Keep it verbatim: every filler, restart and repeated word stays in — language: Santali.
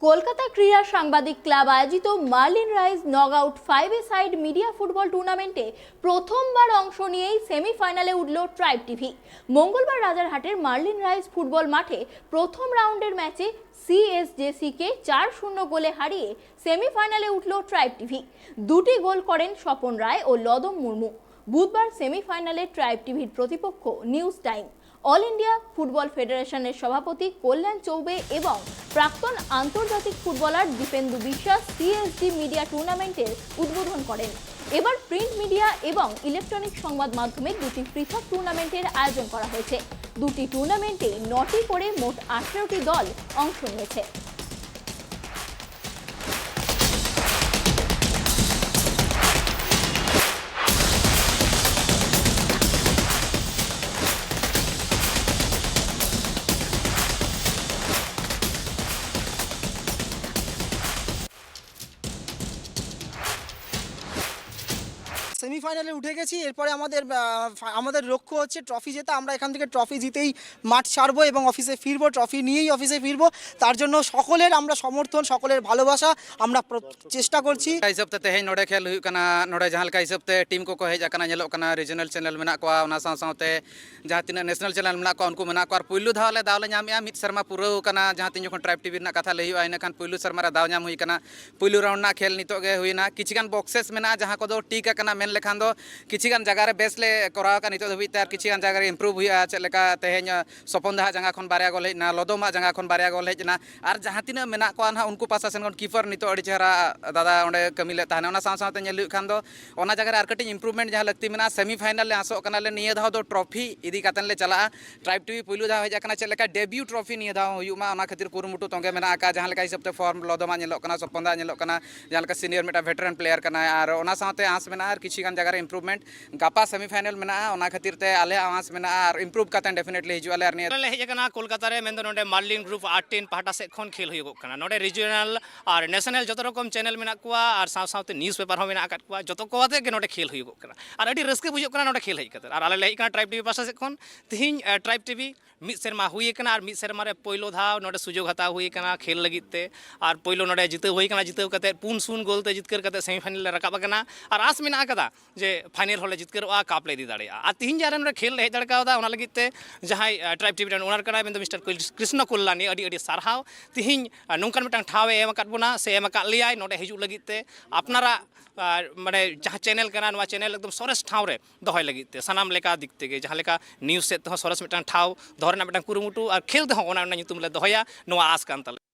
কলকাতা ক্রীড়া সাংবাদিক ক্লাব আয়োজিত মার্লিন রাইজ নকআউট ফাইভ এ সাইড মিডিয়া ফুটবল টুর্নামেন্টে প্রথমবার অংশ নিয়েই সেমিফাইনালে উঠল ট্রাইব টিভি। মঙ্গলবার রাজারহাটের মার্লিন রাইজ ফুটবল মাঠে প্রথম রাউন্ডের ম্যাচে সিএসজেসি কে চার শূন্য গোলে হারিয়ে সেমিফাইনালে উঠল ট্রাইব টিভি। দুটি গোল করেন স্বপন রায় ও লদম মুর্মু। বুধবার সেমিফাইনালে ট্রাইব টিভির প্রতিপক্ষ news time. All India football ফেডারেশনের সভাপতি কল্যাণ চৌবে এবং প্রাক্তন আন্তর্জাতিক ফুটবলার দীপেন্দু বিশ্বাস সিএসডি মিডিয়া টুর্নামেন্টের উদ্বোধন করেন। এবার প্রিন্ট মিডিয়া এবং ইলেকট্রনিক সংবাদ মাধ্যমে দুটি পৃথক টুর্নামেন্টের আয়োজন করা হয়েছে। দুটি টুর্নামেন্টে নটি করে মোট আঠেরোটি দল অংশ নিয়েছে। সেমিফাইনালে উঠে গেছি। এরপরে আমাদের আহ, ফা- আমাদের লক্ষ্য হচ্ছে ট্রফি জেতা। আমরা এখান থেকে ট্রফি জিতেই মাঠ ছাড়বো এবং অফিসে ফিরবো, ট্রফি নিয়েই অফিসে ফিরবো। তার জন্য সকলের আমরা সমর্থন, সকলের ভালোবাসা আমরা প্র- চেষ্টা করছি। ᱚᱱᱠᱟ ᱦᱤᱥᱟᱹᱵ ᱛᱮ ᱛᱮᱦᱮᱧ ᱱᱚᱰᱮ ᱠᱷᱮᱞ ᱦᱩᱭᱩᱜ ᱠᱟᱱᱟ᱾ ᱱᱚᱰᱮ ᱡᱟᱦᱟᱸ ᱞᱮᱠᱟ ᱦᱤᱥᱟᱹᱵ ᱛᱮ ᱴᱤᱢ ᱠᱚᱠᱚ ᱦᱮᱡ ᱟᱠᱟᱱᱟ, ᱧᱮᱞᱚᱜ ᱠᱟᱱᱟ ᱨᱤᱡᱚᱱᱟᱞ ᱪᱮᱱᱮᱞ ᱢᱮᱱᱟᱜ ᱠᱚᱣᱟ, ᱚᱱᱟ ᱥᱟᱶ ᱥᱟᱶᱛᱮ ᱡᱟᱦᱟᱸ ᱛᱤᱱᱟᱹᱜ ᱱᱮᱥᱱᱟᱞ ᱪᱮᱱᱮᱞ ᱢᱮᱱᱟᱜ ᱠᱚᱣᱟ, ᱩᱱᱠᱩ ᱢᱮᱱᱟᱜ ᱠᱚᱣᱟ᱾ ᱟᱨ ᱯᱩᱭᱞᱩ ᱫᱷᱟᱣ ᱞᱮ ᱫᱟᱣ ᱞᱮ ᱧᱟᱢᱮᱜᱼᱟ ᱢᱤᱫ ᱥᱮᱨᱢᱟ ᱯᱩᱨᱟᱹᱣ ᱠᱟᱱᱟ, ᱡᱟᱦᱟᱸ ᱛᱤᱱ ᱡᱚᱠᱷᱚᱱ ᱴᱨᱟᱭᱤᱵᱽ ᱴᱤᱵᱷᱤ ᱨᱮᱱᱟᱜ ᱠᱟᱛᱷᱟ ᱞᱟᱹᱭ ᱦᱩᱭᱩᱜᱼᱟ, ᱤᱱᱟᱹ ᱠᱷᱟᱱ ᱯᱩᱭᱞᱩ ᱥᱮᱨᱢᱟ ᱨᱮ ᱫᱟᱣ ᱧᱟᱢ ᱦᱩᱭ ᱠᱟᱱᱟ᱾ ᱯᱩᱭᱞᱩ ᱨᱟᱣᱩᱱᱰ ᱨᱮᱱᱟᱜ ᱠᱷᱮᱞ ᱱᱤᱛᱚᱜ ᱜᱮ ᱦᱩᱭᱱᱟ᱾ ᱠᱤᱪᱷᱤ ᱜᱟᱱ ᱵᱚᱠᱥᱮᱥ ᱢᱮᱱᱟᱜᱼᱟ, ᱡᱟᱦᱟᱸ ᱠᱚᱫᱚ ᱴᱤᱠ ᱟᱠᱟᱱᱟ, ᱢᱮᱱ ᱞᱮᱠᱷᱟᱱ ᱫᱚ ᱠᱤᱪᱷᱤ ᱜᱟᱱ ᱡᱟᱭᱜᱟ ᱨᱮ ᱵᱮᱥ ᱞᱮ ᱠᱚᱨᱟᱣ ᱟᱠᱟᱫ ᱱᱤᱛᱚᱜ ᱫᱷᱟᱹᱵᱤᱡ ᱛᱮ, ᱟᱨ ᱠᱤᱪᱷᱤ ᱜᱟᱱ ᱡᱟᱭᱜᱟ ᱨᱮ ᱤᱢᱯᱨᱩᱵᱷ ᱦᱩᱭᱩᱜᱼᱟ᱾ ᱪᱮᱫ ᱞᱮᱠᱟ ᱛᱮᱦᱮᱧ ᱥᱚᱯᱚᱱ ᱫᱟᱦᱟᱜ ᱡᱟᱸᱜᱟ ᱠᱷᱚᱱ ᱵᱟᱨᱭᱟ ᱜᱳᱞ ᱦᱮᱡ ᱮᱱᱟ, ᱞᱚᱫᱚᱢᱟᱜ ᱡᱟᱸᱜᱟ ᱠᱷᱚᱱ ᱵᱟᱨᱭᱟ ᱜᱳᱞ ᱦᱮᱡ ᱮᱱᱟ, ᱟᱨ ᱡᱟᱦᱟᱸ ᱛᱤᱱᱟᱹᱜ ᱢᱮᱱᱟᱜ ᱠᱚᱣᱟ ᱱᱟᱦᱟᱜ, ᱩᱱᱠᱩ ᱯᱟᱥᱴᱟ ᱥᱮᱱ ᱠᱷᱚᱱ ᱠᱤᱯᱟᱨ ᱱᱤᱛᱚᱜ ᱟᱹᱰᱤ ᱪᱮᱦᱨᱟ ᱫᱟᱫᱟ ᱚᱸᱰᱮ ᱠᱟᱹᱢᱤ ᱞᱮᱫ ᱛᱟᱦᱮᱱᱟ᱾ ᱚᱱᱟ ᱥᱟᱶ ᱥᱟᱶᱛᱮ ᱧᱮᱞ ᱦᱩᱭᱩᱜ ᱠᱷᱟᱱ ᱫᱚ ᱚᱱᱟ ᱡᱟᱭᱜᱟ ᱨᱮ ᱟᱨ ᱠᱟᱹᱴᱤᱡ ᱤᱢᱯᱨᱩᱵᱷᱢᱮᱱᱴ ᱡᱟᱦᱟᱸ ᱞᱟᱹᱠᱛᱤ ᱢᱮᱱᱟᱜᱼᱟ᱾ ᱥᱮᱢᱤ ᱯᱷᱟᱭᱱᱟᱞ ᱞᱮ ᱟᱥᱚᱜ ᱠᱟᱱᱟᱞᱮ ᱱᱤᱭᱟᱹ ᱫᱷᱟᱣ ᱫᱚ ᱴᱨᱚᱯᱷᱤ ᱤᱫᱤ ᱠᱟᱛᱮ ᱞᱮ ᱪᱟᱞᱟᱜᱼᱟ᱾ ᱴᱨᱟᱭᱤᱵᱽ ᱴᱤᱵᱷᱤ ᱯᱩᱭᱞᱩ ᱫᱷᱟᱣ ᱦᱮᱡ ᱟᱠᱟᱱᱟ, ᱪᱮᱫ ᱞᱮᱠᱟ ᱰᱮᱵᱤᱭᱩ ᱴᱨᱚᱯᱷᱤ ᱱᱤᱭᱟᱹ ᱫᱷᱟᱣ ᱦᱩᱭᱩᱜ ᱢᱟ, ᱚᱱᱟ ᱠᱷᱟᱹᱛᱤᱨ ᱠᱩᱨᱩᱢᱩᱴᱩ ᱛᱚᱸᱜᱮ ᱢᱮᱱᱟᱜ ᱟᱠᱟᱫ᱾ ᱡᱟᱦᱟᱸ ᱞᱮᱠᱟ ᱦᱤᱥᱟᱹᱵ ᱛᱮ ᱯᱷᱚᱨᱢ ᱞᱚᱫᱚᱢᱟᱜ ᱧᱮᱞᱚᱜ ᱠᱟᱱᱟ, ᱥᱚᱯᱚᱱ ᱫᱟᱜ ᱧᱮᱞᱚᱜ ᱠᱟᱱᱟ, ᱡᱟᱦᱟᱸ ᱞᱮᱠᱟ ᱥᱤᱱᱤᱭᱚᱨ ᱢᱤᱫᱴᱟᱝ ᱵᱷᱮᱴᱟᱨᱟᱱ ᱯᱞᱮᱭᱟᱨ ᱠᱟᱱᱟᱭ, ᱟᱨ ᱚᱱᱟ ᱥᱟᱶᱛᱮ ᱟᱸᱥ ᱢᱮᱱᱟᱜᱼᱟ ᱟᱨ ᱠᱤᱪᱷᱤ ᱜᱟᱱ ᱡᱟᱭᱜᱟ ᱨᱮ ᱤᱢᱯᱨᱩᱵᱷᱢᱮᱱᱴ᱾ ᱜᱟᱯᱟ ᱥᱮᱢᱤ ᱯᱷᱟᱭᱱᱟᱞ ᱢᱮᱱᱟᱜᱼᱟ, ᱚᱱᱟ ᱠᱷᱟᱹᱛᱤᱨ ᱛᱮ ᱟᱞᱮᱭᱟᱜ ᱟᱸᱥ ᱢᱮᱱᱟᱜᱼᱟ ᱟᱨ ᱤᱢᱯᱨᱩᱵᱷ ᱠᱟᱛᱮ ᱰᱮᱯᱷᱤᱱᱮᱴᱞᱤ ᱦᱤᱡᱩᱜ ᱟᱞᱮ᱾ ᱟᱨ ᱱᱤᱭᱟᱹ ᱞᱮ ᱦᱮᱡ ᱟᱠᱟᱱᱟ ᱠᱳᱞᱠᱟᱛᱟ ᱨᱮ, ᱢᱮᱱᱫᱚ ᱱᱚᱰᱮ ᱢᱟᱨᱞᱤᱱ ᱜᱨᱩᱯ ᱟᱨᱴᱤᱱ ᱯᱟᱦᱴᱟ ᱥᱮᱫ ᱠᱷᱚᱱ ᱠᱷᱮᱞ ᱦᱩᱭᱩᱜᱚᱜ ᱠᱟᱱᱟ᱾ ᱱᱚᱰᱮ ᱨᱤᱡᱤᱭᱚᱱᱟᱞ ᱟᱨ ᱱᱮᱥᱱᱟᱞ ᱡᱚᱛᱚ ᱨᱚᱠᱚᱢ ᱪᱮᱱᱮᱞ ᱢᱮᱱᱟᱜ ᱠᱚᱣᱟ, ᱟᱨ ᱥᱟᱶ ᱥᱟᱶᱛᱮ ᱱᱤᱭᱩᱡᱽ ᱯᱮᱯᱟᱨ ᱦᱚᱸ ᱢᱮᱱᱟᱜ ᱟᱠᱟᱫ ᱠᱚᱣᱟ᱾ ᱡᱚᱛᱚ ᱠᱚ ᱟᱛᱮ ᱜᱮ ᱱᱚᱰᱮ ᱠᱷᱮᱞ ᱦᱩᱭᱩᱜᱚᱜ ᱠᱟᱱᱟ, ᱟᱨ ᱟᱹᱰᱤ ᱨᱟᱹᱥᱠᱟᱹ ᱵᱩᱡᱷᱟᱹᱜ ᱠᱟᱱᱟ ᱱᱚᱰᱮ ᱠᱷᱮᱞ ᱦᱮᱡ ᱠᱟᱛᱮ᱾ ᱟᱨ ᱟᱞᱮ ᱞᱮ ᱦᱮᱡ ᱟᱠᱟᱱᱟ ᱴᱨᱟᱭᱤᱵᱽ ᱴᱤᱵᱷᱤ ᱯᱟᱦᱴᱟ ᱥᱮᱫ ᱠᱷᱚᱱ᱾ ᱛᱤᱦᱤᱧ, ᱟᱨ, ᱴᱨᱟᱭᱤᱵᱽ ᱴᱤᱵᱷᱤ ᱢᱤᱫ ᱥᱮᱨᱢᱟ ᱦᱩᱭ ᱟᱠᱟᱱᱟ ᱟᱨ ᱢᱤᱫ ᱥᱮᱨᱢᱟ ᱨᱮ ᱯᱳᱭᱞᱳ ᱫᱷᱟᱣ ᱱᱚᱰᱮ ᱥᱩᱡᱳᱜᱽ ᱦᱟᱛᱟᱣ ᱦᱩᱭ ᱟᱠᱟᱱᱟ ᱠᱷᱮᱞ ᱞᱟᱹᱜᱤᱫ ᱛᱮ᱾ ᱟᱨ ᱯᱳᱭᱞᱳ ᱱᱚᱰᱮ ᱡᱤᱛᱟᱹᱣ ᱦᱩᱭ ᱟᱠᱟᱱᱟ, ᱡᱤᱛᱟᱹᱣ ᱠᱟᱛᱮ ᱯᱩᱱ ᱥᱩᱱ ᱜᱳᱞ ᱛᱮ ᱡᱤᱛᱠᱟᱹᱨ ᱠᱟᱛᱮ ᱥᱮᱢᱤᱯᱷᱟᱭᱱᱟᱞ ᱞᱮ ᱨᱟᱠᱟᱵ ᱟᱠᱟᱱᱟ᱾ ᱟᱨ ᱟᱥ ᱢᱮᱱᱟᱜ ᱟᱠᱟᱫᱟ ᱡᱮ ᱯᱷᱟᱭᱱᱮᱞ ᱦᱚᱸᱞᱮ ᱡᱤᱛᱠᱟᱹᱨᱚᱜᱼᱟ, ᱠᱟᱯ ᱞᱮ ᱤᱫᱤ ᱫᱟᱲᱮᱭᱟᱜᱼᱟ᱾ ᱟᱨ ᱛᱤᱦᱤᱧ ᱡᱟᱦᱟᱸ ᱨᱮ ᱱᱚᱰᱮ ᱠᱷᱮᱞ ᱞᱮ ᱦᱮᱡ ᱫᱟᱲᱮ ᱠᱟᱣᱫᱟ, ᱚᱱᱟ ᱞᱟᱹᱜᱤᱫ ᱛᱮ ᱡᱟᱦᱟᱸᱭ ᱴᱨᱟᱭᱤᱵᱽ ᱴᱤᱵᱷᱤ ᱨᱮᱱ ᱳᱱᱟᱨ ᱠᱟᱱᱟᱭ, ᱢᱮᱱᱫᱚ ᱢᱤᱥᱴᱟᱨ ᱠᱨᱤᱥᱱᱚ ᱠᱚᱞᱞᱟᱱᱤ, ᱟᱹᱰᱤ ᱟᱹᱰᱤ ᱥᱟᱨᱦᱟᱣ᱾ ᱛᱤᱦᱤᱧ ᱱᱚᱝᱠᱟᱱ ᱢᱤᱫᱴᱟᱝ ᱴᱷᱟᱶ ᱮ ᱮᱢ ᱟᱠᱟᱫ ᱵᱚᱱᱟ ᱥᱮ ᱮᱢ ᱟᱠᱟᱫ ᱞᱮᱭᱟᱭ ᱱᱚᱰᱮ ᱦᱤᱡᱩᱜ ᱞᱟᱹᱜᱤᱫ ᱛᱮ, ᱟᱯᱱᱟᱨᱟᱜ ᱟᱨ ᱢᱟᱱᱮ ᱡᱟᱦᱟᱸ ᱪᱮᱱᱮᱞ ᱠᱟᱱᱟ, ᱱᱚᱣᱟ ᱪᱮᱱᱮᱞ ᱮᱠᱫᱚᱢ ᱥᱚᱨᱮᱥ ᱴᱷᱟᱶ ᱨᱮ ᱫᱚᱦᱚᱭ ᱞᱟᱹᱜᱤᱫ ᱛᱮ, ᱥᱟᱱᱟᱢ ᱞᱮᱠᱟ ᱫᱤᱠ ᱛᱮᱜᱮ, ᱡᱟᱦᱟᱸ ᱞᱮᱠᱟ ᱱᱤᱭᱩᱡᱽ ᱥᱮᱫ ᱛᱮᱦᱚᱸ ᱥᱚᱨᱮᱥ ᱢᱤᱫᱴᱟᱝ ᱴᱷᱟᱶ ᱫᱚᱦᱚ ᱨᱮᱱᱟᱜ ᱢᱤᱫᱴᱟᱝ ᱠᱩᱨᱩᱢᱩᱴᱩ ᱟᱨ ᱠᱷᱮᱞ ᱛᱮᱦᱚᱸ ᱚᱱᱟ ᱨᱮᱱᱟᱜ ᱧᱩᱛᱩᱢ ᱞᱮ ᱫᱚᱦᱚᱭᱟ, ᱱᱚᱣᱟ ᱟᱥ ᱠᱟᱱ ᱛᱟᱞᱮᱭᱟ᱾